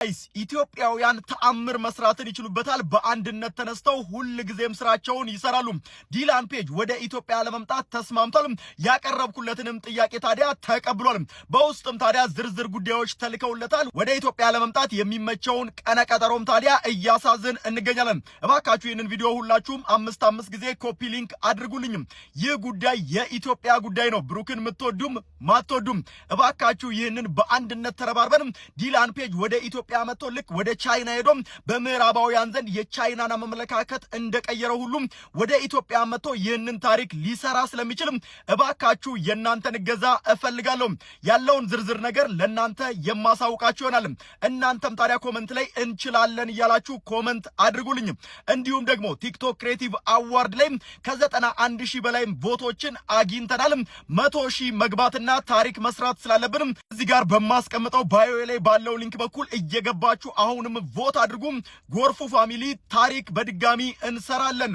Guys፣ ኢትዮጵያውያን ተአምር መስራትን ይችሉበታል። በአንድነት ተነስተው ሁል ጊዜም ስራቸውን ይሰራሉ። ዲላን ፔጅ ወደ ኢትዮጵያ ለመምጣት ተስማምቷል። ያቀረብኩለትንም ጥያቄ ታዲያ ተቀብሏል። በውስጥም ታዲያ ዝርዝር ጉዳዮች ተልከውለታል። ወደ ኢትዮጵያ ለመምጣት የሚመቸውን ቀነ ቀጠሮም ታዲያ እያሳዝን እንገኛለን። እባካችሁ ይህንን ቪዲዮ ሁላችሁም አምስት አምስት ጊዜ copy link አድርጉልኝም። ይህ ጉዳይ የኢትዮጵያ ጉዳይ ነው። ብሩክን ምትወዱም ማትወዱም እባካችሁ ይህንን በአንድነት ተረባርበንም ዲላን ፔጅ ወደ ኢትዮጵያ መጥቶ ልክ ወደ ቻይና ሄዶም በምዕራባውያን ዘንድ የቻይናን አመለካከት እንደቀየረው ሁሉም ወደ ኢትዮጵያ መጥቶ ይህንን ታሪክ ሊሰራ ስለሚችል እባካችሁ የእናንተን እገዛ እፈልጋለሁ። ያለውን ዝርዝር ነገር ለእናንተ የማሳውቃችሁ ይሆናል። እናንተም ታዲያ comment ላይ እንችላለን እያላችሁ comment አድርጉልኝ። እንዲሁም ደግሞ TikTok Creative Award ላይ ከ91,000 በላይ vote ኦችን አግኝተናል። 100,000 መግባትና ታሪክ መስራት ስላለብንም እዚህ ጋር በማስቀምጠው bio ላይ ባለው link በኩል እየገባችሁ አሁንም vote አድርጉ። ጎርፉ family፣ ታሪክ በድጋሚ እንሰራለን።